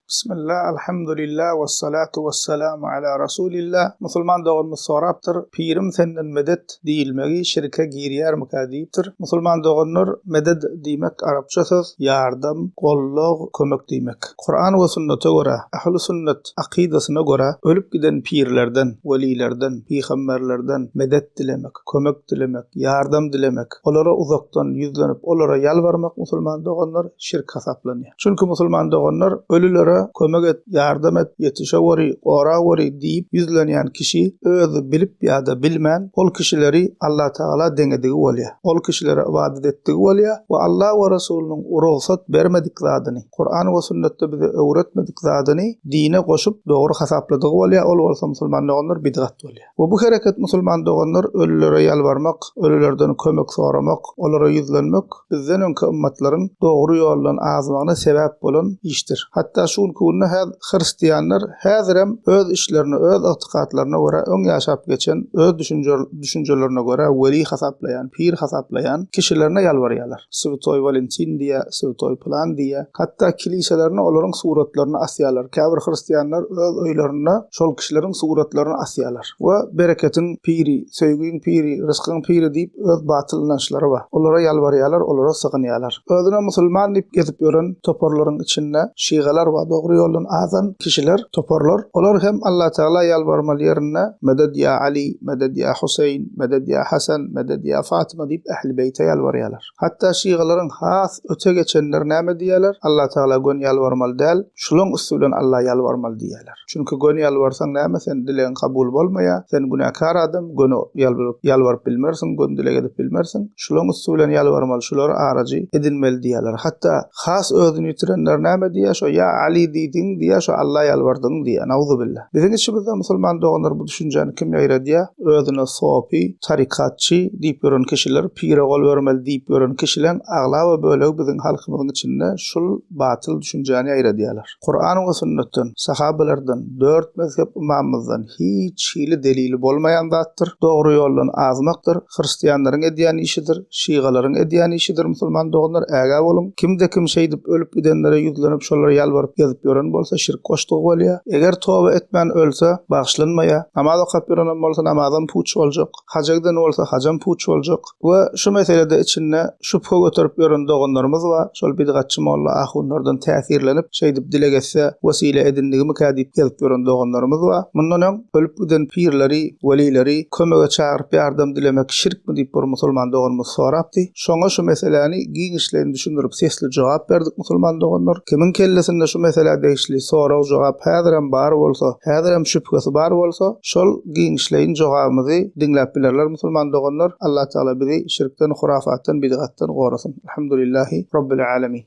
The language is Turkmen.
Bismillah, Alhamdulillah, wessalatu wessalamu ala Rasulillah. Musulman doganymyz sorapdyr, Pirim senden medet diýilmegi şirke girýärmikä diýipdir. Musulman doganlar, medet diýmek arapça söz, ýardam, gollag, kömek diýmek. Kuran we sünnete görä, ähli sünnet akydasyna görä, ölüp giden pirlerden, welilerden, pygamberlerden medet dilemek, kömek dilemek, ýardam dilemek, olara uzakdan ýüzlenip olara ýalbarmak musulman doganlar şirk hasaplanýar. Çünki musulman doganlar ölülere kömek et, ýardam et, ýetişeweri, goraweri diýip ýüzlenýän kişi özi bilip ýa-da bilmän ol kişileri Allatagala deňedigi bolýar. Ol kişilere ybadat etdigi bolýar we Allah we Resulynyň rugsat bermedik zadyny, Kuran we sünnetde bize öwretmedik zadyny dine goşup dogry hasapladygy bolýar, ol bolsa musulman doganlar bidgat bolýar. We bu hereket musulman doganlar ölülere ýalbarmak, ölülerden kömek soramak, olara ýüzlenmek bizden öňki ymmatlaryň dogry ýoldan azmagyna sebäp bolan işdir. Hatda şu günki günde häz hristianlar häzirem öz işlerine, öz ygtykatlaryna görä öň ýaşap geçen, öz düşünjelerine görä weli hasaplaýan, pir hasaplaýan kişilerine ýalbarýarlar. Swetoý Walentin diýýär, Swetoý pylan diýýär. Hatda kiliselerine olaryň suratlaryny asýarlar. Käbir hristianlar öz öýlerinde şol kişileriň suratlaryny asýarlar. We bereketiň piri, söýgiň piri, ryskyň piri diýip öz batyl ynançlary bar. Olara ýalbarýarlar, olara sygynýarlar. Özüne musulman diýip gezip ýören toparlaryň içinde şigalar bar, dogry ýoldan azan kişiler, toparlar. Olar hem Allatagala ýalbarmaly ýerinde Meded ýa Ali, Meded ýa Huseýn, Meded ýa Hasan, Meded ýa Fatyma diýip Ähli Beýte ýalbarýarlar. Hatda şygalaryň has öte geçenleri näme diýýärler? Allatagala göni ýalbarmaly däl, şulaň üsti bilen Alla ýalbarmaly diýýärler. Çünki göni ýalbarsaň näme sen dilegiň kabul bolmaýar, sen günäkär adam, göni ýalbaryp bilmersiň, göni dileg edip bilmersiň. Şulaň üsti bilen ýalbarmaly, şulary arajy edinmeli diýýärler. Hatda has özüni ýitirenler näme diýýär? Şo ýa Ali diýdiň diýýär, şo Alla ýalbardyň diýýär. Nauzubilla. Biziň içimizde musulman doganlar bu düşünjäni kim ýaýradýar? Özüne sopy, tarykatçy diýip ýören kişiler, pire gol bermeli diýip ýören kişileň aglaba bölegi biziň halkymyzyň içinde şul batyl düşünjäni ýaýradýarlar. Kuran we sünnetden, sahabalardan, dört mezhep ymamymyzdan hiç hili delili bolmaýan zatdyr. Dogry ýoldan azmakdyr. Hristianlaryň edýän işidir, şygalaryň edýän işidir musulman doganlar ägä boluň. Kimde kim şeýdip ölüp gidenlere ýüzlenip şolara ýalbaryp gezip ýören bolsa şirk goşdugy bolýa. Eger toba etmän ölse bagyşlanmaýa. Namaz okap ýörenem bolsa namazam puç boljak. Haja giden bolsa hajam puç boljak. We şu meselede içinde şübhe göterip ýören doganlarymyz bar. Şol bidgatçy molla ahunlardan täsirlenip şeýdip dileg etse wesile edindigimikä diýip gezip ýören doganlarymyz bar. Mundan öň Ölüp giden pirleri, welileri kömege çagyryp ýardam dilemek şirkmi diýip bir musulman doganymyz sorapdy. Şoňa şu meseläni giňişleýin düşündirip sesli jogap berdik musulman doganlar. Kimiň kellesinde şu meselä degişli sorag-jogap häzirem bar bolsa, häzirem şübhesi bar bolsa, şol giňişleýin jogabymyzy diňläp bilerler musulman doganlar. Allatagala bizi şirkden, hurafatdan, bidgatdan gorasyn. Alhamdulillahi Rabbil Alemin.